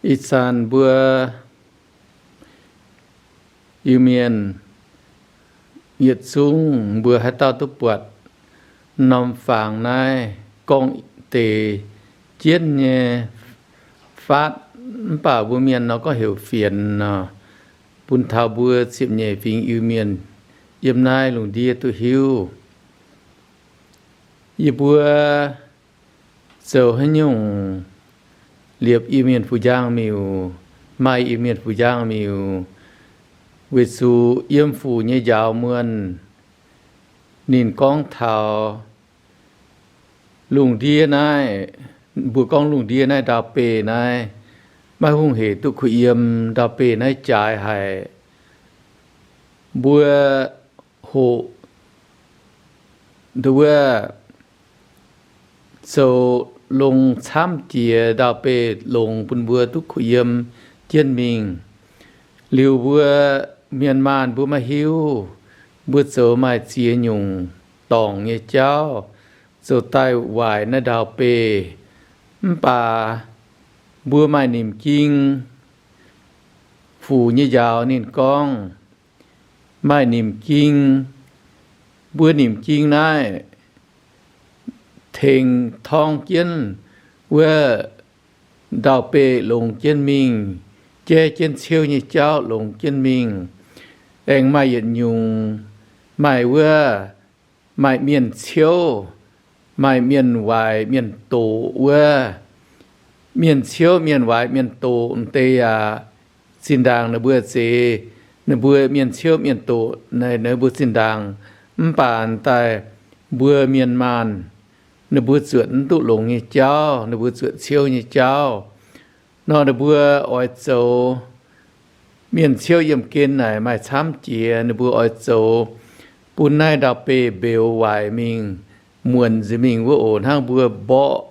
Ih zanc mbuo Iu-Mienh yietc zungv mbuo haaix dauh duqv buatc norm fangx naaiv gorngv deix jienv nyei faatv, mv baac mbuo mienh nor gorngv heuc fienx nor, bun taux mbuo ziepc nyeic fingx Iu-Mienh yiem naaiv lungh ndiev duqv hiuv. Yie mbuo zoux haaix nyungc liepc Iu-Mienh Fuc Njang Miuc, maaih Iu-Mienh Fuc Njang Miuc, weic zuqc yiem Fuc nyei njaaux muonh, ninh gorngv taux lungh ndiev naaiv, mbuo gorngv lungh ndiev naaiv ndau-beih naaiv, maiv hungh hec duqv kuh yiem, ndau-beih naaiv jaaix haic. Mbuo hoqc nduov zoux longx camv jiex ndau-beih longx bun mbuo duqv kuh yiem jienv mingh. Liuz mbuo mienh maanh mbuo maiv hiuv, mbuo zoux maaih ziex nyungc dorngc nyei jauv, zoux daaih waaic naaiv ndau-beih. Mv baac mbuo maaih nimc ging, Fuc nyei njaaux ninh gorngv, maaih nimc ging, mbuo nimc ging naaiv tengx torngv jienv wuov ndau-beih longx jienv mingh, jaiv jienv ciouv nyei jauv longx jienv mingh. Aengx maaih yietc nyungc, maaih wuov, maaih mienh ciouv, maaih mienh waaic mienh doqc wuov. Mienh ciouv, mienh waaic mienh doqc deix yaac zinh ndaangc ninh mbuo zeix, ninh mbuo mienh ciouv mienh doqc naaic ninh mbuo zinh ndaangc. Mv baac daaih mbuo mienh maanh, ninh mbuo zuotc mv duqv longx nyei jauv, ninh mbuo zuotc ciouv nyei jauv. Nor ninh mbuo oix zoux, mienh ciouv yiem gen naaic maaih camv jiex, ninh mbuo oix zoux bun naaiv ndau-beih mbeux waaic mingh, muonc nzengc mingh wuov oc. Hnangv mbuo mborqv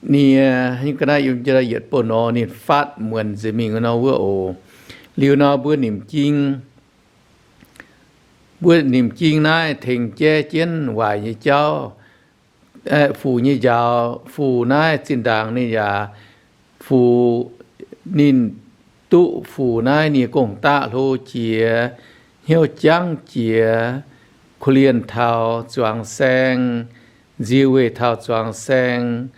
nie, ga'naaiv yiem yietc buonc nor ninh faatv muonc nzengc mingh nor wuov oc. Liuz nor mbuo nimc ging, mbuo nimc ging naaiv tengx jaiv jienv waaic nyei jauv. Fuc nyei njaaux, Fuc naaiv zinh ndaangc ninh yaac, Fuc, ninh duqv Fuc naaiv nyei gong-daqv hlo jiex, hnyouv jangv jiex, korv-lienh taux zuangx saeng, nzie weih taux zuangx saeng,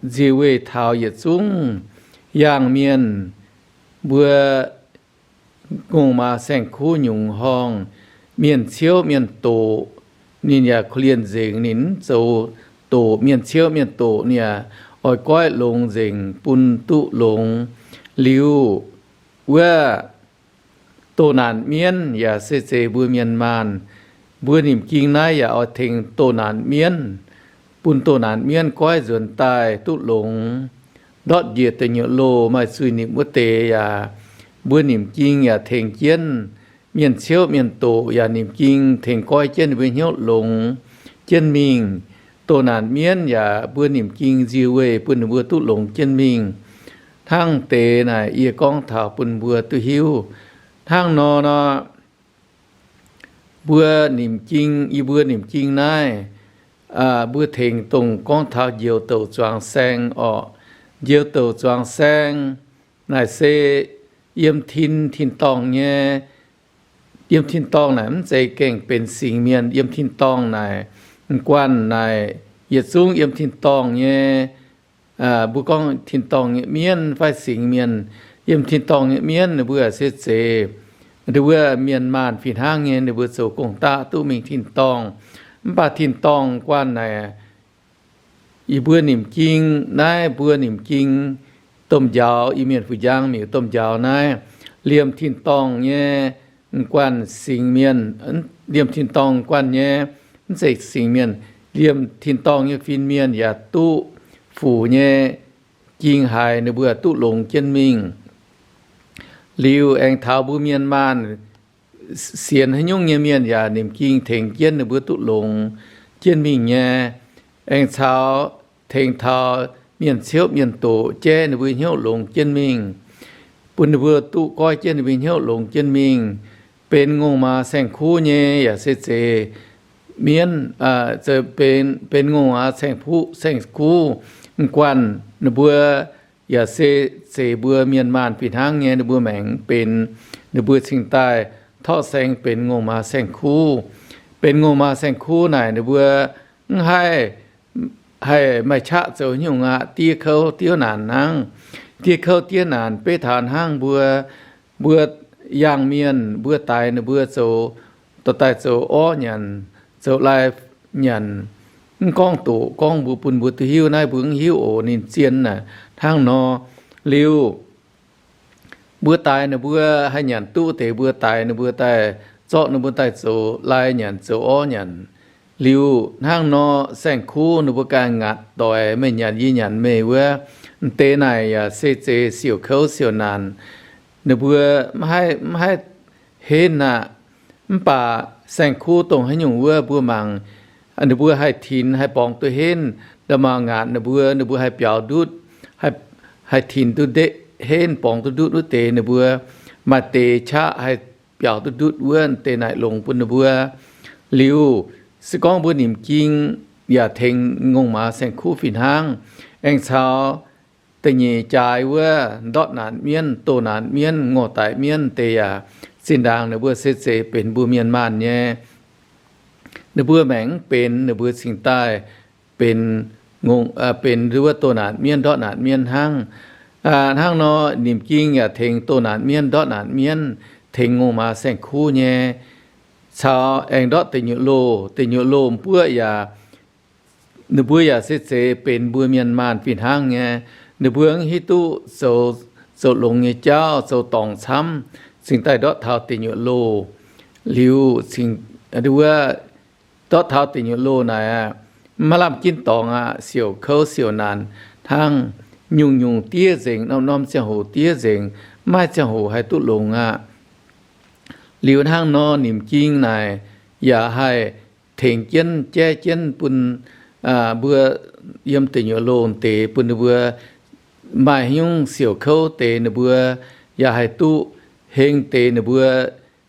nzie weih taux yietc zungv yangh mienh, mbuo ngongh maaz saeng-kuv nyungc horngh, mienh ciouv mienh doqc, ninh yaac korv-lienh nzengc, ninh mv zoux doqc mienh ciouv mienh doqc, ninh yaac oix goiv longx nzengc bun duqv longx. Liuz wuov doh naanc mienv yaac se zeiz mbuo mienh maanh. Mbuo nimc ging naaiv yaac oix tengx doh naanc mienv, bun doh naanc mienv goiv nzuonx daaih duqv longx. Ndortv njiec deic nyuoqc loh maaih zuiz-nimc wuov deix yaac, mbuo nimc ging yaac tengx jienv. Mienh ciouv mienh doqc yaac nimc ging tengx goiv jienv ninh mbuo hnyouv longx jienv mingh. Doh naanc mienv yaac mbuo nimc ging nzie weih bun ninh mbuo duqv longx jienv mingh. Hnangv deix naaic yie gorngv taux bun mbuo duqv hiuv. Hnangv nor nor, mbuo nimc ging, yie mbuo nimc ging naaiv, mbuo tengx dongh gorngv taux njoux douc zuangx saeng orqc. Njoux douc zuangx saeng naaic se yiem tin, tin-dorngh nyei, yiem tin-dorngh naaic mv zeiz gengh benx singx mienh. Yiem tin-dorngh naaic, m'guanh naaic, yietc zungv yiem tin-dorngh nyei, mbuo gorngv tin-dorngh nyei mienv fai singx mienh, yiem tin-dorngh nyei mienv ninh mbuo se zeiz, ninh mbuo mienh maanh fih hnangv nyei, ninh mbuo zoux gong-daqv duqv mingh tin-dorngh. Mv baac tin-dorngh m'guanh naaic, yie mbuo nimc ging naaiv, mbuo nimc ging domh njaaux, Iu-Mienh Fuc Njang Miuc domh njaaux naaiv, liemh tin-dorngh nyei m'guanh singx mienh, liemh tin-dorngh m'guanh nyei mv zeiz singx mienh, liemh tin-dorngh nyei fin-mienh yaac duqv Fuc nyei ging haiz ninh mbuo duqv longx jienv mingh. Liuz aengx taux mbuo mienh maanh, sienx haaix nyungc nyei mienh yaac nimc ging tengx jienv ninh mbuo duqv longx jienv mingh nyei. Aengx caux tengx taux mienh ciouv mienh doqc jaiv ninh mbuo hnyouv longx jienv mingh, bun ninh mbuo duqv goiv jienv ninh mbuo hnyouv longx jienv mingh. Benx ngongh maaz saeng-kuv nyei yaac se zeiz mienv, benx ngongh maaz saeng-kuv, saeng-kuv m'guanh ninh mbuo yaac se zeiz mbuo mienh maanh fih hnangv nyei, ninh mbuo maengc mv benx, ninh mbuo cingx daaih torqv saeng benx ngongh maaz saeng-kuv. Benx ngongh maaz saeng-kuv naaic ninh mbuo mv haih, haih maaih qaqv zoux nyungc aqv. Diev kouv diev naanc hnangv. Diev kouv diev naanc beiv taux hnangv mbuo, mbuo yangh mienh, mbuo daix ninh mbuo zoux, dorh daaih zoux orv nyanc, zoux lai nyanc. Mv gorngv doqc, gorngv mbuo bun mbuo duqv hiuv naaiv mbuo mv hiuv oc. Ninh zien naaic hnangv nor. Liuz mbuo daix ninh mbuo haih nyanc duqv deix, mbuo daix ninh mbuo daaih, zorqv ninh mbuo daaih zoux lai nyanc, zoux orv nyanc. Liuz hnangv nor, saeng-kuv ninh mbuo ganh ngaatc doic, meih nyanc yie nyanc meih wuov. M'deix naaic yaac se zeiz siouc kouv siouc naanc. Ninh mbuo mv haih, mv haih henv aqv. Mv baac saeng-kuv dongh haaix nyungc wuov mbuo mangc, ninh mbuo haih tinx haih borngz duqv henv, nda'maauh ngaatc ninh mbuo, ninh mbuo haih biaux ndutv, haih, haih tinx duqv ndeqv henv, borngz duqv ndutv wuov deix ninh mbuo, maaih deix qaqv haih biaux duqv ndutv wuov, deix naaic longx bun ninh mbuo. Liuz se gorngv mbuo nimc ging yaac tengx ngongh maaz saeng-kuv fih hnangv. Aengx caux da'nyeic jaaix wuov ndortv naanc mienv, doh naanc mienv, ngorh daic mienv deix yaac zinh ndaangc ninh mbuo se zeiz benx mbuo mienh maanh nyei. Ninh mbuo maengc mv benx, ninh mbuo cingx daaih benx, benx wuov doh naanc mienv, ndortv naanc mienv hnangv. Hnangv nor, nimc ging yaac tengx doh naanc mienv, ndortv naanc mienv, tengx ngongh maaz saeng-kuv nyei, caux aengx ndortv deic nyuoqc loh. Deic nyuoqc loh m'buoqv yaac, ninh mbuo yaac se zeiz benx mbuo mienh maanh fih hnangv nyei. Ninh mbuo mv hiuv duqv zoux, zoux longx nyei jauv, zoux dorngc camv, cingx daaih ndortv taux deic nyuoqc loh. Liuz cingx wuov ndortv taux deic nyuoqc loh naaic aqv, maiv lamh ginv dorngx aqv, siouc kouv siouc naanc hnangv. Nyungc-nyungc diev nzengc, norm-norm ziangh hoc diev nzengc, maiv maaih ziangh hoc haih duqv longx aqv. Liuz hnangv nor, nimc ging naaic yaac haih tengx jienv, jaiv jienv bun mbuo yiem deic nyuoqc loh deix, bun ninh mbuo maaih nyungc siouc kouv deix ninh mbuo yaac haih duqv, heng deix ninh mbuo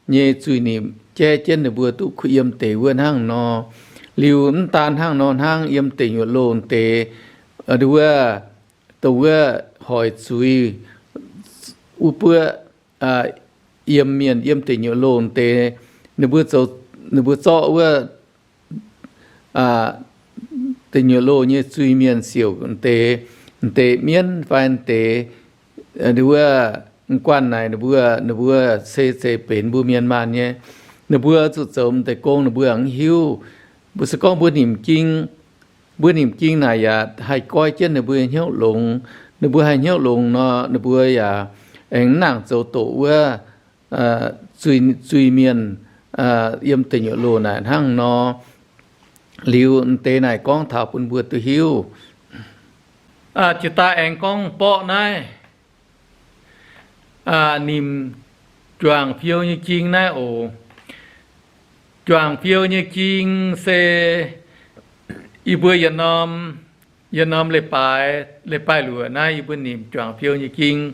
nyei zuiz-nimc jaiv jienv ninh mbuo duqv kuh yiem deix wuov hnangv nor. Liuz mv daan hnangv nor hnangv, yiem deic nyuoqc loh deix, wuov, dongh wuov hoic zuiz wuov buoqv yiem mienh yiem deic nyuoqc loh deix, ninh mbuo zoux, ninh mbuo zorqv wuov deic nyuoqc loh nyei zuiz-mienh siouc deix, deix mienv fai deix wuov guanh naaic ninh mbuo, ninh mbuo se zeiz benx mbuo mienh maanh nyei. Ninh mbuo zuqc zoux m'deix gong ninh mbuo mv hiuv. Mbuo se gorngv mbuo nimc ging, mbuo nimc ging naaic yaac haih goiv jienv ninh mbuo hnyouv longx. Ninh mbuo haih hnyouv longx nor, ninh mbuo yaac aengx mv nangc zoux doqc wuov zuiz-mienh yiem deic nyuoqc loh naaic hnangv nor. Liuz m'deix naaic gorngv taux bun mbuo duqv hiuv. Jiex daaih aengx gorngv borqv naaiv nimc juangc fiou nyei ging naaiv oc. Juangc fiou nyei ging se yie mbuo yietc norm, yietc norm leiz-baaix, leiz-baaix luoqc naaiv yie mbuo nimc juangc fiou nyei ging.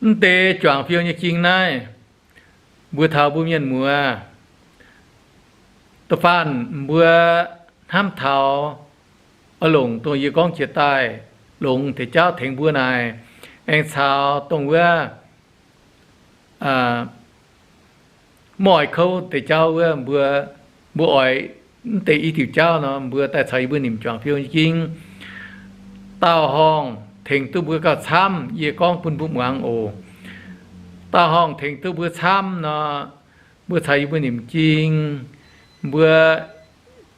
Mv deix juangc fiou nyei ging naaiv, mbuo taux mbuo mienh muoz, da'faanh mbuo hnamv taux oix longc dongh yie gorngv jiex daaih longx deix jauv tengx mbuo naaic, aengx caux dongh wuov mv oix kouv deix jauv wuov, mbuo, mbuo oix mv deix i diuc jauv nor, mbuo daaih caux yie mbuo nimc juangc fiou nyei ging. Daauh horngh tengx duqv mbuo gauh camv, yie gorngv bun mbuo muangx oc. Daauh horngh tengx duqv mbuo camv nor, mbuo caux yie mbuo nimc ging, mbuo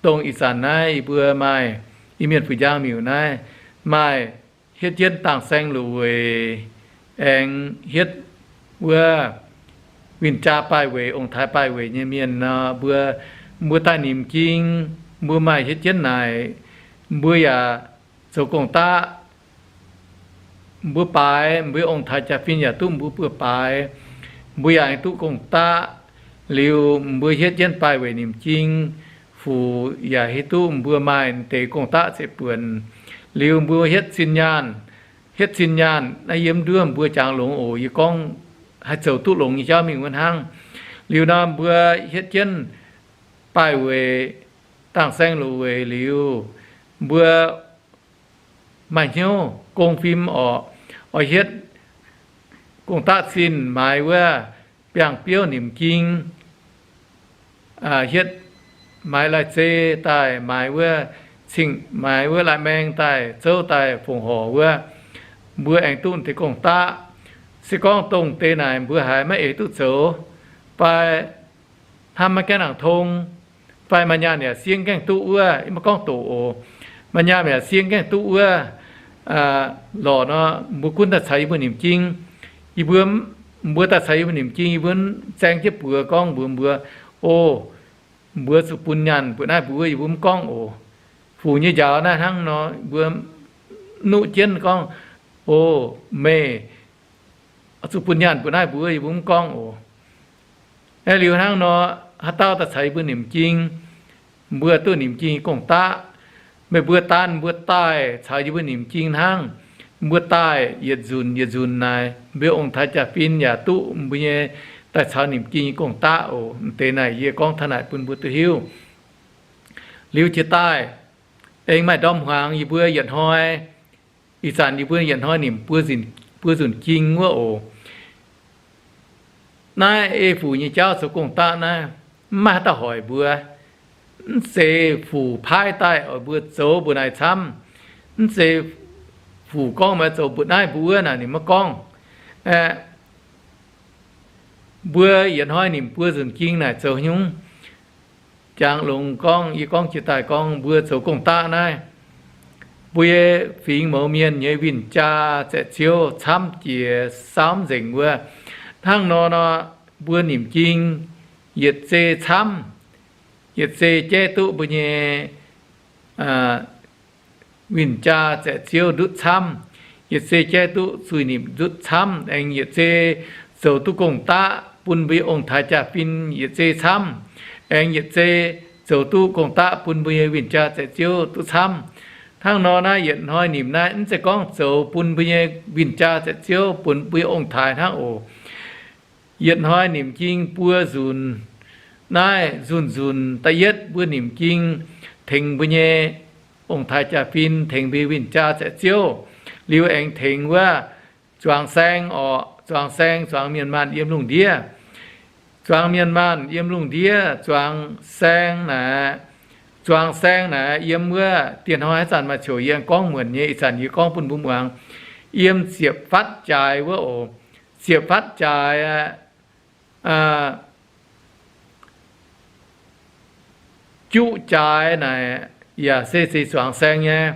dongh ih zanc naaiv yie mbuo maaih Iu-Mienh Fuc Njang Miuc naaiv maaih hietv jienv dangh saeng luoqc weic, aengx hietv wuov win-jaa baaih weic, ong-taaix baaih weic nyei mienh nor, mbuo, mbuo daaih nimc ging, mbuo maaih hietv jienv naaic, mbuo yaac zoux gong-daqv. Mbuo baaix, mbuo ong-taaix jaa-fin yaac duqv mbuo buoz-baaix, mbuo yaac aengx duqv gong-daqv. Liuz mbuo hietv jienv baaih weic nimc ging, Fuc yaac hiuv duqv mbuo maaih deix gong-daqv ziepc buonc. Liuz mbuo hietv zinh nyaanh, hietv zinh nyaanh naaiv yie mv nduov mbuo jangx longx oc. Yie gorngv haih zoux duqv longx nyei jauv mingh wuov hnangv. Liuz nor mbuo hietv jienv baaih weic dangh saeng luoqc weic liuz, mbuo maaih hnyouv gong fim orqc, oix hietv gong-daqv zinh maaiz wuov biangh biouv nimc ging, hietv maaiz lai-zei daaih, maaiz wuov cing, maaiz wuov lai-maeng daaih, zouv daaih fongc horc wuov, mbuo aengx duqv deix gong-daqv. Se gorngv dongh deix naaic mbuo haiz maiv eix duqv zoux, fai hnamv maiv gaengh nangc tong, fai maaih nyaanh yaac sienv gaengh duqv wuov, yie maiv gorngv doqc oc. Maaih nyaanh yaac sienv gaengh duqv wuov, lorqc nor, mbuo gunv daaih caux yie mbuo nimc ging. Yie mbuo, mbuo daaih caux yie mbuo nimc ging, yie mbuo zaeng jienv buoz gorngv mbuox mbuo, o, mbuo zuqc bun nyaanh mbuoqc naaiv mbuo wuov, yie mbuo mv gorngv oc. Fuc nyei njaaux naaiv hnangv nor, mbuo nuqv jienv gorngv, o, meih zuqc bun nyaanh mbuoqc naaiv mbuo wuov, yie mbuo mv gorngv oc. Aeqv, liuz hnangv nor, haaix dauh daaih caux yie mbuo nimc ging, mbuo duqv nimc ging nyei gong-daqv. Meih mbuo daan mbuo daaih caux yie mbuo nimc ging hnangv. Mbuo daaih yietc nzunc yietc nzunc naaic, mbuo ong-taaix jaa-fin yaac duqv mbuo nyei daaih caux nimc ging nyei gong-daqv oc. M'deix naaic yie gorngv taux naaic bun mbuo duqv hiuv. Liuz jiex daaih, aengx maaih ndorm hmuangx yie mbuo yietc hnoi, ih zanc yie mbuo yietc hnoi nimc buo nzunc ging wuov oc. Naaiv ei fuc nyei jauv zoux gong-daqv naaiv, mv maaih haaix dauh hoic mbuo. Mv zeiz fuc paaiv daaih oix mbuo zoux mbuo naaiv camv. Mv zeiz fuc gorngv meih zoux mbuoqc naaiv mbuo wuov naaic ninh maiv gorngv. Aeqv, mbuo yietc hnoi nimc buo nzunc ging naaic zoux nyungc? Jangx longx gorngv, yie gorngv jiex daaih gorngv mbuo zoux gong-daqv naaiv, mbuo nyei fingx mouz mienh nyei win-jaa zaeqc ziouv camv jiex saauv nzengc wuov. Hnangv nor nor, mbuo nimc ging yietc zei camv, yietc zei jaiv duqv mbuo nyei win-jaa zaeqc ziouv ndutv camv, yietc zei jaiv duqv zuiz-nimc ndutv camv, aengx yietc zei zoux duqv gong-daqv bun mbuo ong-taaix jaa-fin yietc zei camv, aengx yietc zei zoux duqv gong-daqv bun mbuo nyei win-jaa zaeqc ziouv duqv camv. Hnangv nor naaiv yietc hnoi nimc naaiv mv zeiz gorngv zoux bun mbuo nyei win-jaa zaeqc ziouv, bun mbuo ong-taaix hnangv oc. Yietc hnoi nimc ging buo nzunc. Naaiv nzunc nzunc da'yietv mbuo nimc ging tengx mbuo nyei ong-taaix jaa-fin, tengx mbuo win-jaa zaeqc ziouv, liuz aengx tengx wuov zuangx saeng orqc. Zuangx saeng zuangx mienh maanh yiem lungh ndiev. Zuangx mienh maanh yiem lungh ndiev, zuangx saeng naaic, zuangx saeng naaic yiem wuov dieh hnoi haaix zanc maaih coc yie aengx gorngv muonc nyei, ih zanc yie gorngv bun mbuo muangx. Yiem ziepc fatv jaaix wuov oc. Ziepc fatv jaaix aeqv, juqv jaaix naaic yaac se zeiz zuangx saeng nyei.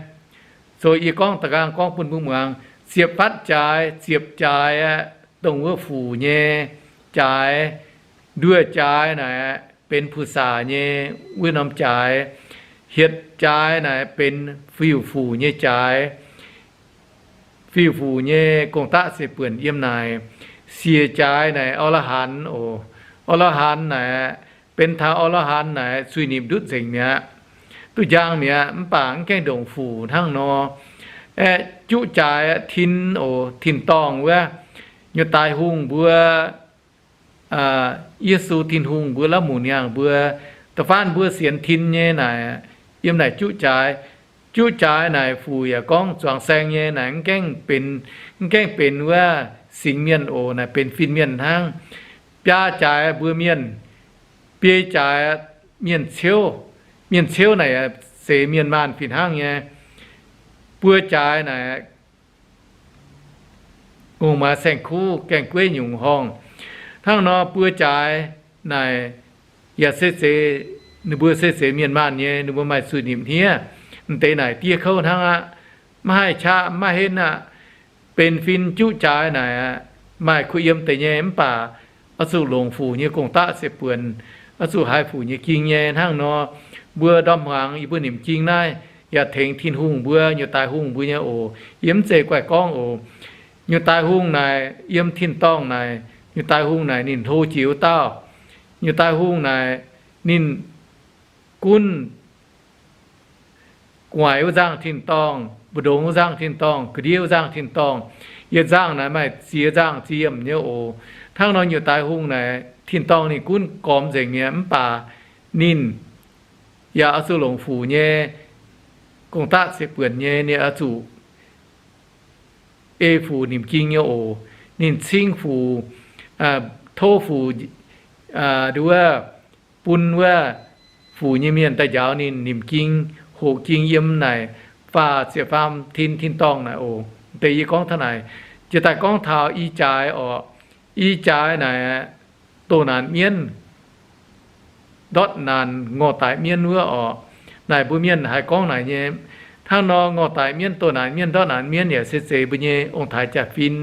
Zoux yie gorngv da'nqaang gorngv bun mbuo muangx. Ziepc fatv jaaix, ziepc jaaix aeqv, dongh wuov fuc nyei jaaix. Nduoh jaaix naaic benx ผู้สาว nyei wuov norm jaaix. Hietc jaaix naaic benx fiuv-fuc nyei jaaix. Fiuv-fuc nyei gong-daqv se buonc yiem naaic. Siec jaaix naaic อรหันต์ oc. อรหันต์ naaic benx taux อรหันต์ naaic zuiz-nimc ndutv nzengc mi'aqv. Duqv njang mi'aqv, mv baac mv gaengh ndongc fuc hnangv nor. Aeqv, juqv jaaix tin oc, tin-dorngh wuov. Nyutc daaix hungh mbuo, Yesu Tin-Hungh mbuo, La'maah Nyaangh mbuo, da'faanh mbuo sienx tin nyei naaic, yiem naaic juqv jaaix. Juqv jaaix naaic fuc yaac gorngv zuangx saeng nyei naaic, mv gaengh benx, mv gaengh benx wuov singx mienh oc, naaic benx fin-mienh hnangv. Biaa jaaix mbuo mienh, biei jaaix mienh ciouv. Mienh ciouv naaic zeix mienh maanh fih hnangv nyei. Buo jaaix naaic ong-maac saeng-kuv gaeng-gueiv nyungc horngh. Hnangv nor buo jaaix naaic yaac se zeiz, ninh mbuo se zeiz mienh maanh nyei, ninh mbuo maaih zuiz-nimc hniev. M'deix naaic diev kouv hnangv aqv. Maiv haih qaqv, maiv haih henv aqv. Benx fin juqv jaaix naaic, maaih kuh yiem deix nyei mv baac oix zuqc longc fuc nyei gong-daqv se buonc, oix zuqc haiz fuc nyei ging nyei. Hnangv nor, mbuo ndorm hmuangx yie mbuo nimc ging naaiv yaac tengx Tin-Hungh mbuo, Nyutc Daaih Hungh mbuo nyei oc. Yie mv zeiz guaih gorngv oc. Nyutc Daaih Hungh naaic yiem tin-dorngh naaic, Nyutc Daaih Hungh naaic ninh hlo jiex wuov dauh. Nyutc Daaih Hungh naaic ninh gunv gu'nguaaic wuov nzangv tin-dorngh, mbu'ndongx wuov nzangv tin-dorngh, ga'ndiev wuov nzangv tin-dorngh. Yietc nzangv naaic maaih ziex nzangv ziex yiemc nyei oc. Hnangv nor Nyutc Daaih Hungh naaic tin-dorngh ninh gunv gormx nzengc mi'aqv, mv baac ninh yaac oix zuqc longc fuc nyei gong-daqv se buonc nyei. Ninh oix zuqc ei Fuc nimc ging nyei oc. Ninh cing Fuc, tov Fuc, nduov, bun wuov Fuc nyei mienh daaih njaaux ninh nimc ging, hoqc ging yiem naaic faah ziepc faam tin, tin-dorngh naaic oc. Deix yie gorngv taux naaic, jiex daaih gorngv taux i jaaix orqc. I jaaix naaic, doh naanc mienv, ndortv naanc ngorh daic mienv wuov orqc. Naaic mbuo mienh haiz gorngv naaic nyei. Hnangv nor ngorh daic mienv, doh naanc mienv, ndortv naanc mienv yaac se zeiz mbuo nyei ong-taaix jaa-fin,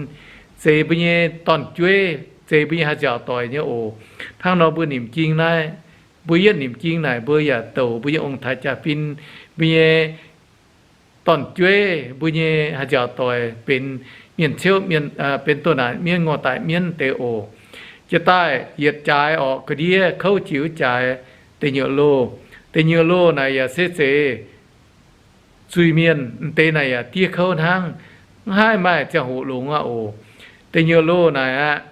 zeiz mbuo nyei dorn-jueiv, zeiz mbuo nyei haih nziaauc doic nyei oc. Hnangv nor mbuo nimc ging naaiv, mbuo yietv nimc ging naaic mbuo yaac douc mbuo nyei ong-taaix jaa-fin, mbuo nyei dorn-jueiv, mbuo nyei haih nziaauc doic benx mienh ciouv, benx doh naanc mienv, ngorh daic mienv deix oc. Jiex daaih yietc jaaix orqc, ga'ndiev kouv jiex wuov jaaix, deic nyuoqc loh. Deic nyuoqc loh naaic yaac se zeiz zuiz-mienh, m'deix naaic yaac diev kouv hnangv, mv haih maaih ziangh hoc longx aqv oc. Deic nyuoqc loh naaic aqv,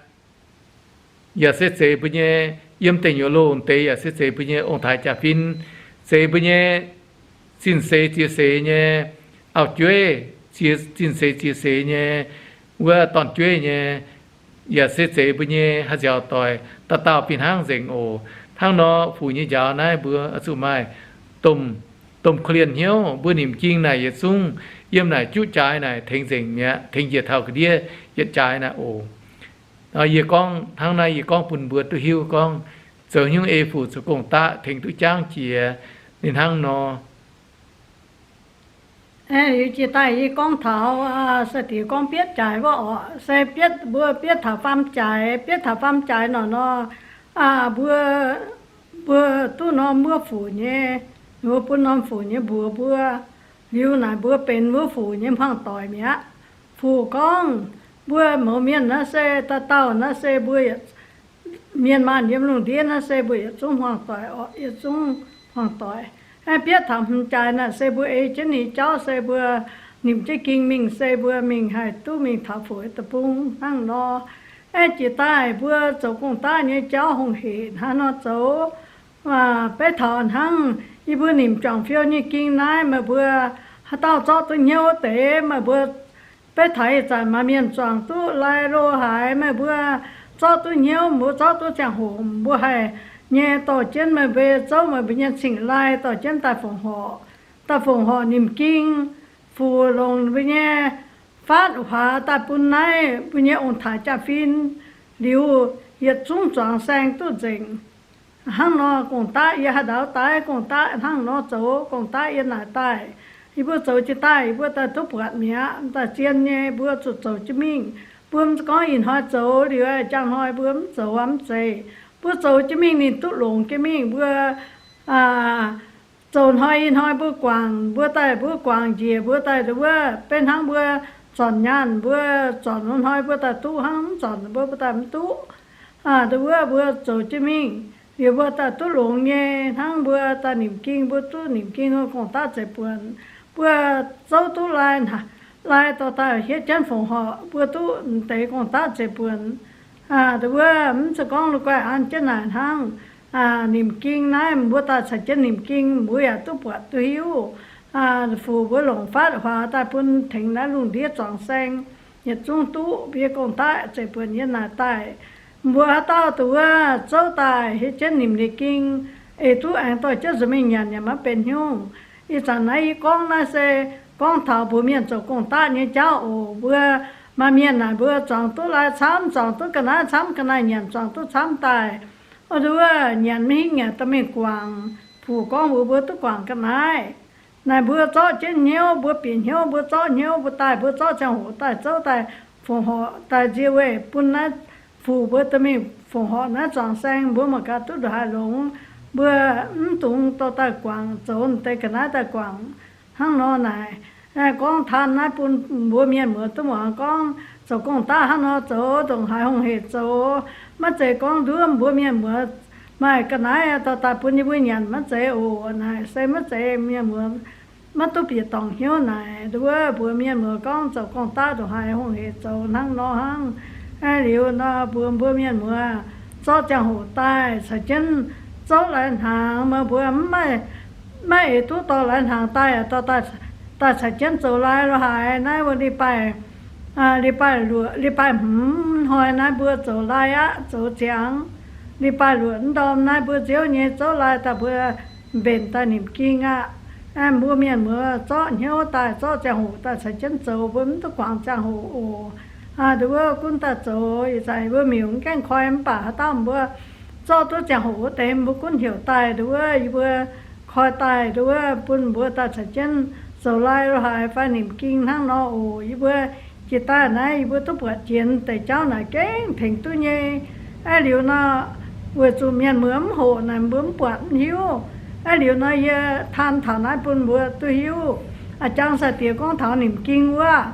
yaac se zeiz mbuo nyei, yiem deic nyuoqc loh deix yaac se zeiz mbuo nyei ong-taaix jaa-fin, zeiz mbuo nyei zinh seix ziex seix nyei auv-jueiv, zinh seix ziex seix nyei wuov dorn-jueiv nyei, yaac se zeiz mbuo nyei haih nziaauc doic, dauh dauh fih hnangv nzengc oc. Hnangv nor Fuc nyei njaaux naaiv mbuo zuqc maaih domh, domh korv-lienh hnyouv. Mbuo nimc ging naaic yietc zungv yiem naaic juqv jaaix naaic tengx nzengc mi'aqv, tengx njiec taux ga'ndiev yietc jaaix naaic oc. Yie gorngv hnangv naaiv, yie gorngv bun mbuo duqv hiuv gorngv zoux nyungc ei Fuc zoux gong-daqv tengx duqv jangv jiex ninh hnangv nor. Liuz jiex daaih yie gorngv taux, sai-diex gorngv bietv jaaix wuov orqc, se bietv, mbuo bietv taux faam jaaix, bietv taux faam jaaix nor nor, mbuo, mbuo duqv norm wuov Fuc nyei, mbuo bun norm Fuc nyei mbuox mbuo. Liuz naaic mbuo benx wuov Fuc nyei hmuangv-doic mi'aqv. Fuc gorngv, mbuo mouz mienh naaiv se dauh dauh naaiv se mbuo mienh maanh yiem lungh ndiev naaiv se mbuo yietc zungv hmuangv-doic orqc, yietc zungv hmuangv-doic. Aeqv, bietv taux hmz jaaix naaic se mbuo ei jienv ninh jauv se mbuo nimc jienv ging mingh se mbuo mingh haih duqv mingh taux Fuc deic-bung hnangv nor. Aeqv, jiex daaih mbuo zoux gong-daqv nyei jauv hungh hec hnangv nor zoux. Beiv taux hnangv yie mbuo nimc juangc fiou nyei ging naaiv, meih mbuo haaix dauh zorqv duqv hnyouv deix, meih mbuo beiv taux ih zanc maaih mienh zuangx duqv lai lo haaix, meih mbuo zorqv duqv hnyouv, mbuo zorqv duqv ziangh hoc mbuo haih nyei dorh jienv meih mbuo zouv meih mbuo nyei cing-lai dorh jienv daaih fongc horc, daaih fongc horc nimc ging, Fuc longc mbuo nyei faatv huaax daaih bun naaiv mbuo nyei ong-taaix jaa-fin, liuz yietc zungv zuangx saeng duqv nzengc. Hnangv nor gong-daqv yie haaix ndau daaih gong-daqv hnangv nor zoux gong-daqv yie naaic daaih. Yie mbuo zoux jiex daaih yie mbuo daaih duqv buatc mi'aqv. Daaih zien nyei mbuo zuqc zoux jienv mingh. Mbuo mv gorngv ih hnoi zoux liuz, njang hnoi mbuo mv zoux mv zeiz. Mbuo zoux jienv mingh ninh duqv longx jienv mingh. Mbuo zoux hnoi ih hnoi mbuo guangc, mbuo daaih mbuo guangc njiec mbuo daaih wuov, beiv hnangv mbuo zornc nyaanh mbuo zornc wuov hnoi mbuo daaih duqv hnangv, mv zornc mbuo daaih mv duqv. Wuov mbuo zoux jienv mingh, liuz mbuo daaih duqv longx nyei. Hnangv mbuo daaih nimc ging, mbuo duqv nimc ging gong-daqv zeiv buonc, mbuo zouv duqv lai, lai dorh daaih hietv jienv fongc horc, mbuo duqv deix gong-daqv zeiv buonc. Wuov mv zeiz gorngv la'guaih an jienv naaic hnangv. Nimc ging naaiv mbuo daaih caux jienv nimc ging, mbuo yaac duqv buatc duqv hiuv. Fuc mbuo longc faatv huaax daaih bun tengx naaiv lungh ndiev zuangx saeng, yietc zungv duqv mbuo nyei gong-daqv zeiv buonc yie naaic daaih. Mbuo haaix dauh wuov zouv daaih hietv jienv nimc ninh ging, eix duqv aengx dorh jienv nzuonx mingh nyanc yaac maiv benx haaix nyungc. Ih zanc naaiv yie gorngv naaiv se gorngv taux mbuox mienh zoux gong-daqv nyei jauv oc. Mbuo maaih mienh naaic mbuo zuangx duqv lai camv, zuangx duqv ga'naaiv camv, ga'naaiv nyanc zuangx duqv camv daaih. Wuov nyanc maiv hingv yaac dorh mingh guangc. Fuc gorngv mbuox mbuo duqv guangc ga'naaiv. Naaic mbuo zorqv jienv hnyouv, mbuo bieqc hnyouv, mbuo zorqv hnyouv, mbuo daaih, mbuo zorqv ziangh hoc daaih zouv daaih fongc horc daaih nzie weih bun naaiv Fuc mbuo dorh mingh fongc horc naaiv zuangx saeng, mbuo mangc gaax duqv ndongc haaix longx. Mbuo mv dungx dorh daaih guangc, zoux deix ga'naaiv daaih guangc. Hnangv nor naaic, gorngv taan naaiv bun mbuo mienh muoz duqv muangx gorngv zoux gong-daqv hnangv nor zoux, ndongc haaix hungh hec zoux. Maiv zeiz gorngv nduov mbuo mienh muoz maaih ga'naaiv dorh daaih bun yie mbuo nyanc maiv zeiz oc. Naaic se maiv zeiz, mienh muoz maiv duqv bieqc dorngc hnyouv naaic. Nduov mbuox mienh muoz gorngv zoux gong-daqv ndongc haaix hungh hec zoux hnangv nor hnangv. Liuz nor mbuox mbuo mienh muoz zorqv ziangh hoc daaih caux jienv zouv lai-hnaangx, meih mbuo maiv eix duqv dorh lai-hnaangx daaih, dorh daaih caux jienv zoux lai lo haaix. Naaiv wuov li baaih Leiz-baaix luoqc, leiz-baaix hmz hnoi naaiv mbuo zoux lai aqv, zoux ziangx. Leiz-baaix luoqc mv ndorm naaiv mbuo nziouv nyei zouv lai daaih mbuo mbenc daaih Nimc Ging aqv. Mbuo mienh muoz zorqv hnyouv daaih, zorqv ziangh hoc daaih caux jienv zoux, mbuo mv duqv guangc ziangh hoc oc. Nduov wuov gunv daaih zoux, ih zanc mbuo miuc mv gaengh koi mv baac haaix dauh mbuo zorqv duqv ziangh hoc wuov deix mbuo gunv heuc daaih, nduov wuov yie mbuo koi daaih, nduov wuov bun mbuo daaih caux jienv zoux lai lo haaix fai Nimc Ging hnangv nor oc. Yie mbuo jiex daaih naaiv yie mbuo duqv buatc jiex deix jauv naaic gengh tengx duqv nyei. Aa liuz nor, weic zuqc mienh muoz mv hoqc naaic mbuo mv buatc mv hiuv. Aa liuz nor yie taan taux naaiv bun mbuo duqv hiuv. A'jang sai-diex gorngv taux Nimc Ging wuov,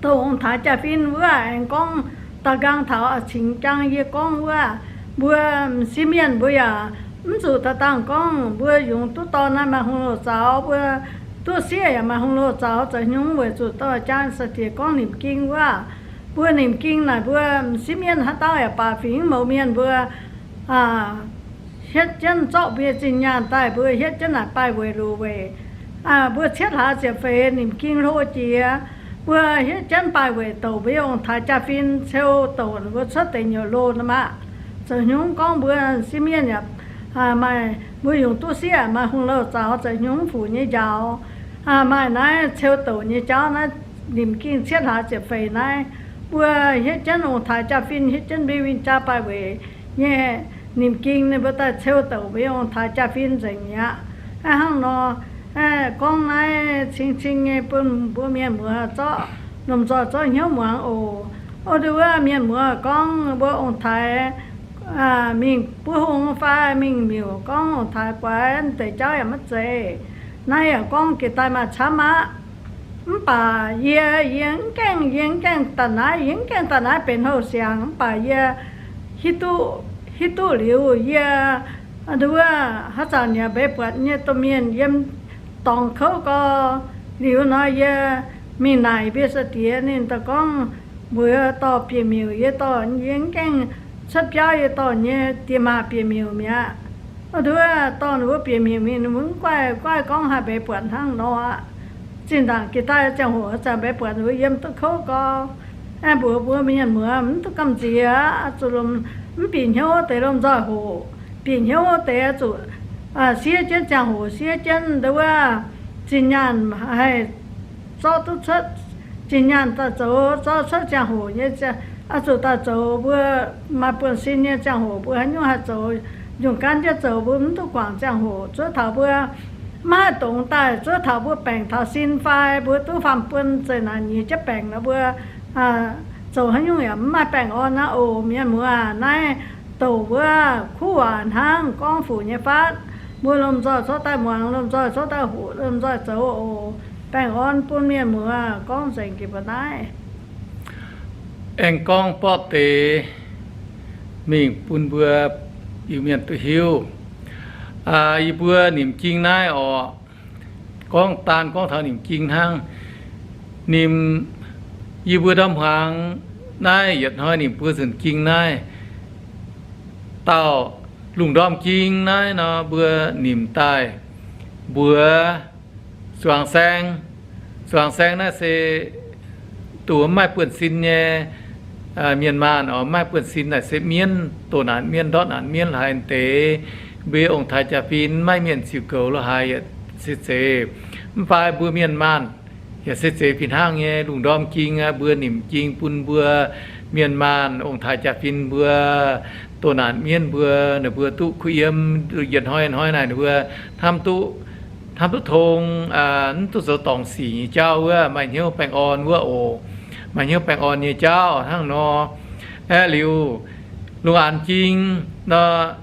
dongh ong-taaix jaa-fin wuov, aengx gorngv daaux nqaang taux a'cingx jaang yie gorngv wuov, mbuo m'sieqv mienh mbuo yaac mv zuqc daaih dangh gorngv mbuo yungz duqv dorn naaiv maaih hungh louh zaux, mbuo duqv sieqv yaac maaih hungh louh zaux zoux hnyungv, weic zuqc dongh a'jang sai-diex gorngv Nimc Ging wuov. Mbuo Nimc Ging naaic mbuo m'sieqv mienh haaix dauh yaac baac fingx mouz mienh mbuo hietv jienv zorqv mbuo nyei zinh nyaanh daaih, mbuo hietv jienv naaic baaih weic luc weic. Mbuo cietv hlaax ziepc feix Nimc Ging hlo jiex, mbuo hietv jienv baaih weic douc mbuo nyei ong-taaix jaa-fin, ceu douc mbuo cuotv deix nyuoqc loh nor maah, zoux hnyungv gorngv mbuo m'sieqv mienh yaac maaih, mbuo yungz duqv sieqv maaih hungh louh zaux zoux hnyungv fuc nyei njaaux. Maaih naaiv ceu douc nyei jauv naaiv, Nimc Ging cietv hlaax ziepc feix naaiv, mbuo hietv jienv ong-taaix jaa-fin, hietv jienv mbuo win-jaa baaih weic nyei Nimc Ging, ninh mbuo daaih ceu douc mbuo nyei ong-taaix jaa-fin nzengc mi'aqv. Hnangv nor, gorngv naaiv cing-cing nyei bun mbuo mienh muoz zorqv lomh nzoih zorqv hnyouv muangx oc. Ov, nduov wuov mienh muoz gorngv mbuo ong-taaix mingh buov hung fai mingh miuc gorngv ong-taaix guaix deix jauv yaac maiv zeiz. Naaiv yaac gorngv jiex daaih maaih camv aqv. Mv baac yie, yie mv gaengh, yie mv gaengh daaih naaiv, yie mv gaengh daaih naaiv benx houh siangx, mv baac yie hiuv duqv, hiuv duqv liuz yie, nduov wuov haaix zanc yaac mbeix buatc nyei domh mienh yiem dorngx kouv gau. Liuz nor yie mingh naaic mbuo sai-diex, ninh daaih gorngv mbuox dorh bieqc miuc, yie dorh, yie mv gaengh cuotv biauv, yie dorh nyei diex maac bieqc miuc mi'aqv. Nduov wuov dorh ninh mbuo bieqc miuc mingh, ninh mbuo mv guaih, guaih gorngv haaix mbeix buatc hnangv nor aqv. Zinh ndaangc jiex daaih ziangh hoc haaix zanc mbeix buatc ninh mbuo yiem duqv kouv gau. Aengx mbuox mbuo mienh muoz mv duqv gamh nziex aqv, zuqc lomh, mv bieqc hnyouv deix lomh nzoih hoqc. Bieqc hnyouv deix zuqc siev jienv ziangh hoc, siev jienv nduov wuov zinh nyaanh haih zorqv duqv cuotv, zinh nyaanh daaih zoux zorqv cuotv ziangh hoc nyei, oix zuqc daaih zoux mbuo maaih buonv-sin nyei ziangh hoc, mbuo haaix nyungc haih zoux, nyungc gaanv jienv zoux, mbuo mv duqv guangc ziangh hoc. Zuov taux mbuo maiv haih dongz daaih, zuov taux mbuo baengc taux sin fai mbuo duqv faam-buonv zeqc naanc nyiex jienv baengc nor, mbuo zoux haaix nyungc yaac mv maaih baengh orn aqv oc. Mienh muoz aac, naaiv douc wuov kuv waac hnangv gorngv fuc nyei fatv. Mbuo lomh nzoih zorqv daaih muangx, lomh nzoih zorqv daaih hoqc, lomh nzoih zoux oc. Baengh orn bun mienh muoz. Gorngv nzengc jiex mbuo naaiv. Aengx gorngv borqv deix mingh bun mbuo Iu-Mienh duqv hiuv. Yie mbuo Nimc Ging naaiv orqc, gorngv daan gorngv taux Nimc Ging hnangv. Nimc, yie mbuo ndorm hmuangx naaiv yietc hnoi nimc mbuo nzunc ging naaiv, dauh Lungh Ndorm Ging naaiv nor, mbuo nimc daaih mbuox zuangx saeng. Zuangx saeng naaiv se dongh mv maaih buonv-sin nyei mienh maanh oc. Mv maaih buonv-sin naaic se mienv, doh naanc mienv, ndortv naanc mienv lorqc haaix deix. Mbuo ong-taaix jaa-fin maiv mienh ziux goux lorqc haaix yaac se zeiz. Mv baac mbuo mienh maanh yaac se zeiz fih hnangv nyei. Lungh Ndorm Ging aqv, mbuo nimc ging bun mbuo mienh maanh ong-taaix jaa-fin mbuo, doh naanc mienv mbuo, ninh mbuo duqv kuv yiem. Yietc hnoi hnoi naaic ninh mbuo hnamv duqv, hnamv duqv tong, mv duqv zoux dorngc sic nyei jauv wuov, maaih hnyouv baengh orn wuov oc. Maaih hnyouv baengh orn nyei jauv hnangv nor. Aeqv, liuz Lungh Aanx Ging nor,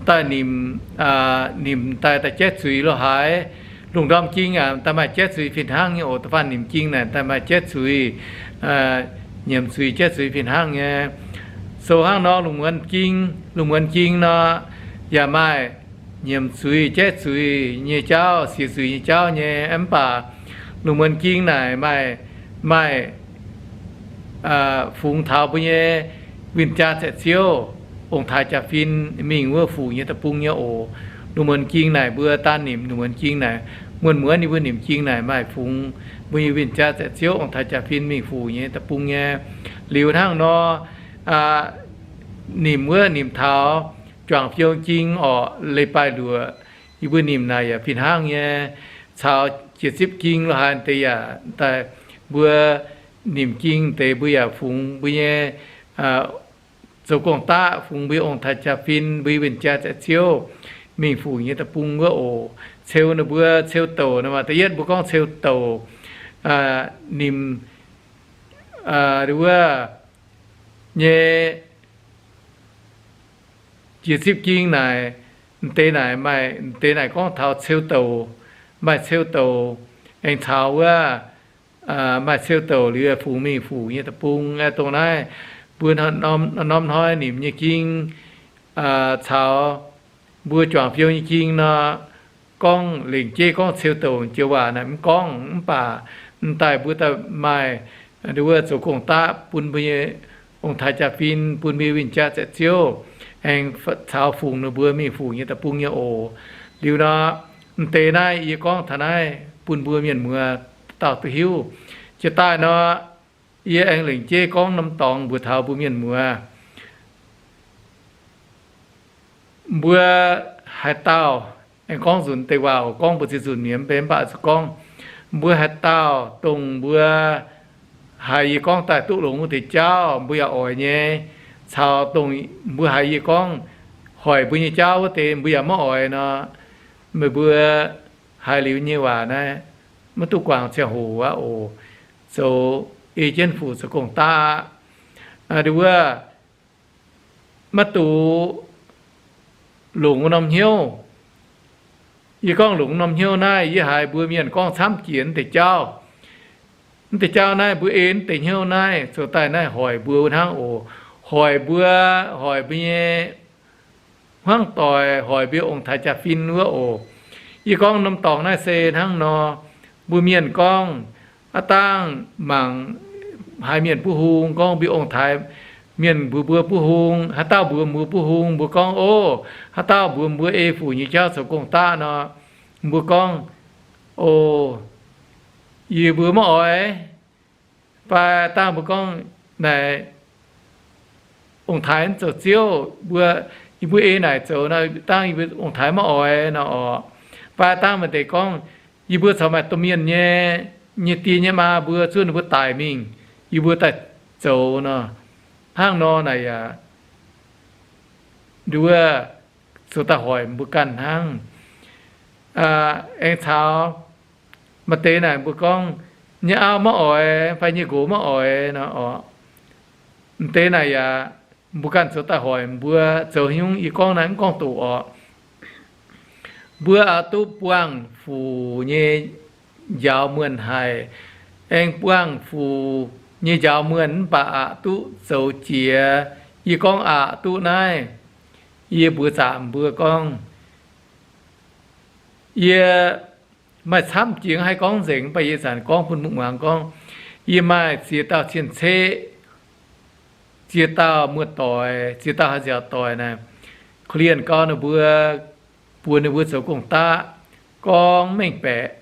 daaih nimc, nimc daaih daaih jaiv zuiz lorqc haaix. Lungh Ndorm Ging aac, daaih maaih jaiv zuiz fih hnangv nyei oc. Da'faanh Nimc Ging naaic daaih maaih jaiv zuiz, nyiemc zuiz jaiv zuiz fih hnangv nyei. Sou hnangv nor, Lungh Muonz Ging, Lungh Muonz Ging nor, yaac maaih nyiemc zuiz jaiv zuiz nyei jauv, siex zuiz nyei jauv nyei. Mv baac Lungh Muonz Ging naaic maaih, maaih fungx taux mbuo nyei win-jaa zaeqc Ziouv, ong-taaix jaa-fin mingh wuov fuc nyei deic-bung nyei oc. Lungh Muonz Ging naaic mbuo daan nimc Lungh Muonz Ging naaic, muonz muonz yie mbuo nimc ging naaic maaih fungx mbuo nyei win-jaa zaeqv ziouv ong-taaix jaa-fin mingh fuc nyei deic-bung nyei. Liuz hnangv nor, nimc wuov nimc taux juangc fiou ging orqc, leiz-baaix luoqc, yie mbuo nimc naaic yaac fih hnangv nyei. Caux jiex zipv ging lo haaix deix yaac daaih, mbuo nimc ging deix mbuo yaac fungx mbuo nyei zoux gong-daqv, fungx mbuo ong-taaix jaa-fin, mbuo win-jaa zaeqv ziouv mingh fuc nyei deic-bung wuov oc. Ceu ninh mbuo ceu douc nor, maaih da'yietv mbuo gorngv ceu douc, nimc wuov nyei jiex zipv ging naaic, m'deix naaic maaih, m'deix naaic gorngv taux ceu douc, maaih ceu douc, aengx caux wuov maaih ceu douc liuz fungx mingh fuc nyei deic-bung. Dongh naaiv mbuo norm hnoi nimc nyei ging caux mbuo juangc fiou nyei ging nor, gorngv lengc jeiv gorngv ceu douc joux waac naaic mv gorngv, mv baac m'daaih mbuo daaih maaih nduov zoux gong-daqv bun mbuo nyei ong-taaix jaa-fin, bun mbuo win-jaa zaeqv ziouv, aengx caux fungx ninh mbuo mingh fuc nyei deic-bung nyei oc. Liuz nor, m'deix naaiv yie gorngv taux naaiv bun mbuo mienh muoz dauh duqv hiuv. Jiex daaih nor, yie aengx lengc jeiv gorngv norm dorngx mbuox taux mbuo mienh muoz. Mbuo haaix dauh, aengx gorngv nzunc deix waac oc, gorngv mbuo ziex nzunc mi'aqv, mv baac zuqc gorngv, mbuo haaix dauh dongh mbuo haiz yie gorngv daaih duqv longx wuov deix jauv mbuo yaac oix nyei, caux dongh mbuo haiz yie gorngv hoic mbuo nyei jauv wuov deix mbuo yaac maiv oix nor, meih mbuo haiz liuz nyei waac naaiv maiv duqv guangc ziangh hoc aqv oc. Zoux ei jienv fuc zoux gong-daqv aqv. Nduov, maiv dungx longc wuov norm hnyouv. Yie gorngv longc norm hnyouv naaiv, yie haiz mbuo mienh gorngv camv jiex mv deix jauv. Mv deix jauv naaiv mbuo ei mv deix hnyouv naaiv zoux daaih naaiv hoic mbuo hnangv oc. Hoic mbuo, hoic mbuo nyei hmuangv doic, hoic mbuo ong-taaix jaa-fin wuov oc. Yie gorngv norm dorngx naaiv se hnangv nor, mbuo mienh gorngv, aav dangh mangc haiz mienh buov hung gorngv mbuo ong-taaix mienh mbuox mbuo buov hung, haaix dauh mbuox mbuo buov hung, mbuo gorngv, Ov, haaix dauh mbuox mbuo ei fuc nyei jauv zoux gong-daqv nor, mbuo gorngv, Ov, yie mbuo maiv oix. Fai dangh mbuo gorngv naaic ong-taaix mv zoux ziouv, mbuo, yie mbuo ei naaic zoux nor, dangh yie mbuo ong-taaix maiv oix nor orqc. Fai dangh maaih deix gorngv, yie mbuo corc maaih domh mienh nyei, nyei die nyei maa mbuo zuov ninh mbuo daic mingh, yie mbuo daaih zoux nor. Hnangv nor naaic yaac nduov zoux daaih hoic mbuo ganh hnangv. Aengx caux maaih deix naaic mbuo gorngv, nyei auv maiv oix fai nyei nqox maiv oix nor orqc. M'deix naaic yaac mbuo ganh zoux daaih hoic mbuo zoux haaix nyungc, yie gorngv naaiv mv gorngv doqc orqc. Mbuo aqc duqv buangh fuc nyei njaaux muonh haic. Aengx buangh fuc nyei njaaux muonh mv baac aqc duqv zoux jiex. Yie gorngv aqc duqv naaiv, yie mbuox zaqc mbuo gorngv, yie maaih camv jiex haih gorngv nzengc, mv baac yie zanc gorngv bun mbuo muangx gorngv, yie maaih ziex dauh cien-ceqv, ziex dauh muoz-doic, ziex dauh haaix nziaauc doic naaic, korv-lienh gau ninh mbuo, buoz ninh mbuo zoux gong-daqv, gorngv mengh baeqc,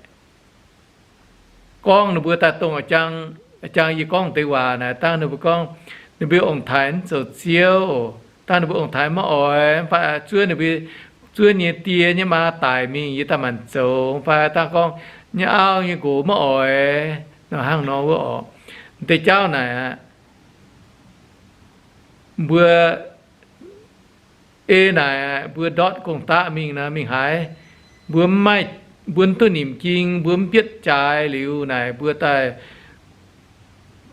gorngv ninh mbuo daaih dongh jang, jang yie gorngv deix waac naaic, dangh ninh mbuo gorngv ninh mbuo ong-taaix mv zoux ziouv, dangh ninh mbuo ong-taaix maiv oix, mv baac zuov ninh mbuo, zuov nyei die nyei maa daic mingh yie daaih maanc zoux, mv baac dangh gorngv nyei auv nyei nqox maiv oix nor, hnangv nor wuov orqc. M'deix jauv naaic aqv, mbuo ei naaic mbuo ndortv gong-daqv mingh naaic mingh haaix, mbuo mv maaih, mbuo mv duqv nimc ging, mbuo mv bietv jaaix liuz naaic mbuo daaih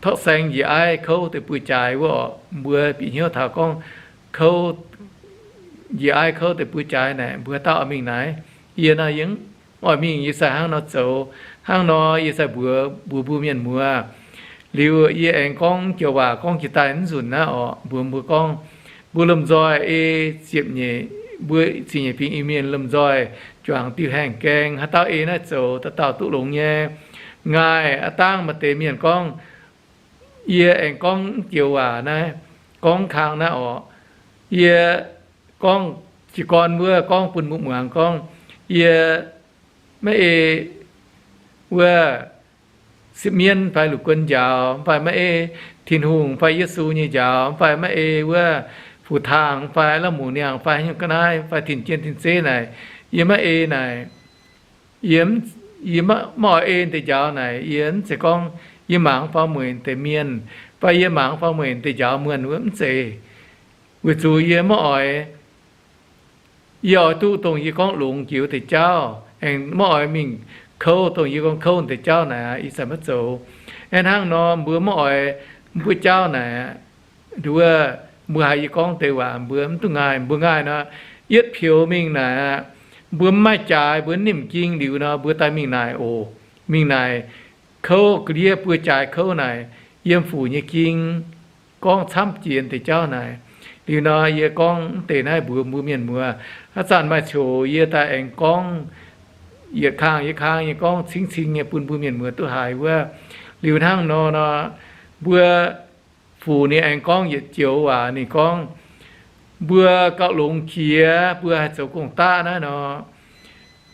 torqv saeng njiec aiv kouv deix buo jaaix wuov orqc. Mbuo bieqc hnyouv taux gorngv kouv njiec aiv kouv deix buo jaaix naaic mbuo haaix dauh oix mingh naaic? Yie nor yie mv oix mingh, yie sai hnangv nor zoux. Hnangv nor yie sai mbuox mbuox mbuo mienh muoz. Liuz yie aengx gorngv joux waac gorngv jiex daaih mv nzunc naaiv orqc, mbuox mbuo gorngv, mbuo lomh nzoih ei ziepc nyeic, mbuo ziepc nyeic fingx Iu-Mienh lomh nzoih juangc diuh haengh gaeng, haaix dauh ei naaiv zoux dauh dauh duqv longx nyei. Ngaih aav dangh maaih deix mienh gorngv, yie aengx gorngv joux waac naaiv, gorngv kang naaiv orqc. Yie gorngv jiez gorn wuov gorngv bun mbuo muangx gorngv, yie maiv ei wuov sipv mienv fai lungh guon njaaux, mv baac maiv ei Tin-Hungh fai Yesu nyei njaaux, mv baac maiv ei wuov fu-taang fai la'muc niangh fai haaix nyungc ga'naaiv fai tin-jien tin-zeiv naaic, yie maiv ei naaic, yie, yie maiv oix ei deix njaaux naaic, yie mv zeiz gorngv yie mangc faaux mueic deix mienh, fai yie mangc faaux mueic deix njaaux muonh wuov, mv zeiz. Weic zuqc yie maiv oix, yie oix duqv dongh yie gorngv longx jiex wuov deix jauv, aengx maiv oix mingh kouv dongh yie gorngv kouv deix jauv naaic aqv. Ih zanc maiv zoux. Aeqv, hnangv nor mbuo maiv oix mbuo jauv naaic, nduov, mbuo haiz yie gorngv deix waac mbuo mv duqv ngaih, mbuo ngaih nor, yietv peux mingh naaic aqv, mbuo mv maaih jaaix, mbuo mv nimc jing liuz nor, mbuo daaih mingh naaic oc. Mingh naaic kouv ga'ndiev, buo jaaix kouv naaic, yiem Fuc nyei ging gorngv camv jiex deix jauv naaic. Liuz nor, yie gorngv mv deix naaiv mbuox mbuo mienh muoz. Haaix zanc maaih coc yie daaih aengx gorngv, yietc kang yietc kang nyei gorngv cing-cing nyei bun mbuo mienh muoz duqv haiz wuov. Liuz hnangv nor nor, mbuo Fuc ninh aengx gorngv yietc joux waac, ninh gorngv, mbuo gauh longx jiex, mbuo haih zoux gong-daqv naaiv nor,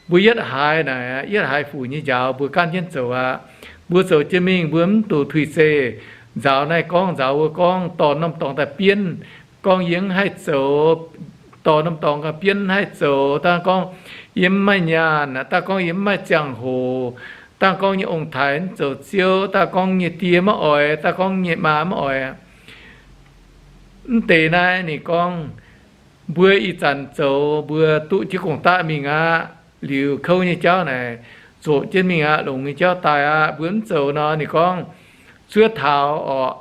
mbuo yietv haiz naaic, yietv haiz Fuc nyei njaaux mbuo gaanv jienv zoux aqv. Mbuo zoux jienv mingh, mbuo mv duqv tuix-zeih nzaaux naaiv gorngv nzaaux wuov gorngv, dorh norm dorngx daaih bienv gorngv yie mv haih zoux, dorh norm dorngx daaih bienv mv haih zoux, dangh gorngv yie mv maaih nyaanh, dangh gorngv yie mv maaih ziangh hoc, dangh gorngv nyei ong-taaix mv zoux ziouv, dangh gorngv nyei die maiv oix, dangh gorngv nyei maa mv oix. Mv deix naaiv ninh gorngv, mbuo ih zanc zoux mbuo duqv jienv gong-daqv mingh aqv. Liuz kouv nyei jauv naaic zoqc jienv mingh aqv, longx nyei jauv daaih aqv. Mbuo mv zoux nor, ninh gorngv, zuov taux orqc,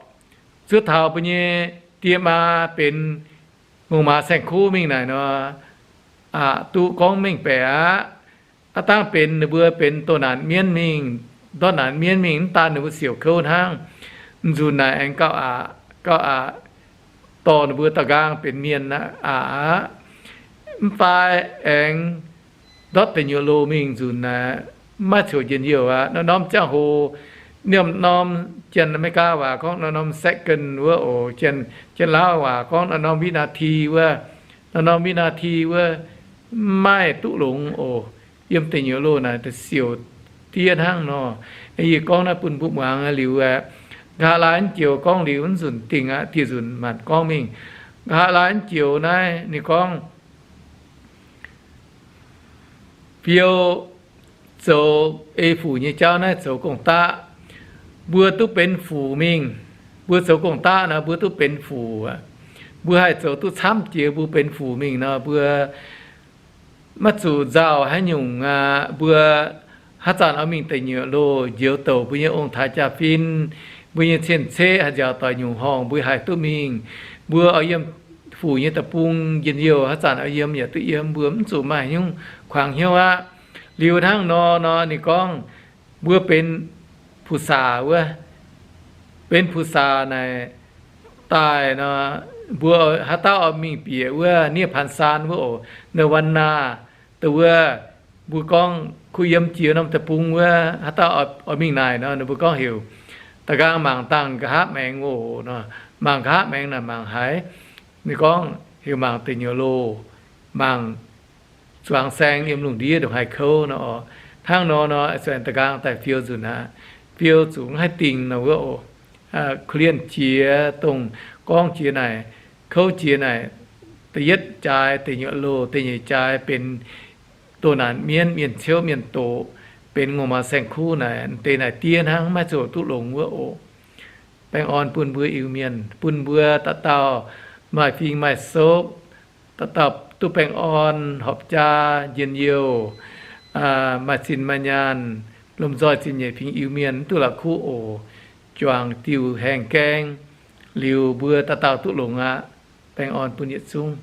zuov taux mbuo nyei die maa benx ngongh maaz saeng-kuv mingh naaic nor, aqc duqv gorngv mengh baeqc aqv. Aav dangh benx ninh mbuo benx doh naanc mienv mingh, ndortv naanc mienv mingh, mv daan ninh mbuo siouc kouv hnangv. M'nzunc naaic aengx gauh aqc, gauh aqc dorh ninh mbuo da'nqaang benx mienh aqv. Mv fai aengx ndortv deic nyuoqc loh mingh nzunc naaic, maiv coux njien-youh aqv. Norm-norm ziangh hoc, norm-norm, Janx-Meigaa waac gorngv norm-norm second wuov oc. Janx-Laauv waac gorngv norm-norm วินาที wuov, norm-norm วินาที wuov, maiv duqv longx oc. Yiem deic nyuoqc loh naaic da'siouc diev hnangv nor. Yie gorngv naaiv bun mbuo muangx liuz aeqv, nqa'haav laai mv joux gorngv liuz mv nzunc dingc aqv, dieh nzunc maanc gorngv mingh. Nqa'haav laai mv joux naaiv ninh gorngv, fiou zoux ei Fuc nyei jauv naaiv zoux gong-daqv. Mbuo duqv benx Fuc mingh. Mbuo zoux gong-daqv nor, mbuo duqv benx Fuc aqv. Mbuo haih zoux duqv camv jiex mbuo benx Fuc mingh nor, mbuo maiv zuqc nzauh haaix nyungc aqv. Mbuo haaix zanc oix mingh deic nyuoqc loh njoux douc mbuo nyei ong-taaix jaa-fin, mbuo nyei cien-ceqv haih nziaauc doic nyungc horngh, mbuo haih duqv mingh. Mbuo oix yiem Fuc nyei deic-bung njien-youh, haaix zanc oix yiem yaac duqv yiem, mbuo mv zuqc maaih hnyouv kuangx hnyouv aqv. Liuz hnangv nor nor ninh gorngv, mbuo benx ผู้สร้าง wuov, benx ผู้สร้าง naaic daaih nor, mbuo haaix dauh oix mingh bieqc wuov นิพพานสถาน wuov oc, นิพพานา dongh wuov, mbuo gorngv kuh yiem jiex norm deic-bung wuov, haaix dauh oix mingh naaic nor, ninh mbuo gorngv heuc da'nqaang mangc dangh nqa'haav maengx oc nor. Mangc nqa'haav maengx naaic mangc haaix? Ninh gorngv heuc mangc deic nyuoqc loh, mangc zuangx saeng yiem lungh ndiev ndongc haaix kouv nor oc. Hnangv nor nor, zuqc da'nqaang daaih fiou nzunc aqv. Fiou zuqc mv haih dingh nor wuov oc. Korv-lienh jiex dongh gorngv jiex naaic, kouv jiex naaic, da'yietv jaaix deic nyuoqc loh, da'nyeic jaaix benx doh naanc mienv, mienh ciouv mienh doqc, benx ngongh maaz saeng-kuv naaic, deix naaic diev hnangv, maiv zuqc duqv longx wuov oc. Baengh orn bun mbuo Iu-Mienh, bun mbuo dauh dauh maaih fing maaih sopv, dauh dauh duqv baengh orn, horpc jaa, njien-youh, maaih zinh maaih nyaanh, lomh nzoih zinh nyeic fingx Iu-Mienh, mv duqv la'kuqv oc. Juangc diuh haengh gaeng, liuz mbuo dauh dauh duqv longx aqv. Baengh orn bun yietc zungv.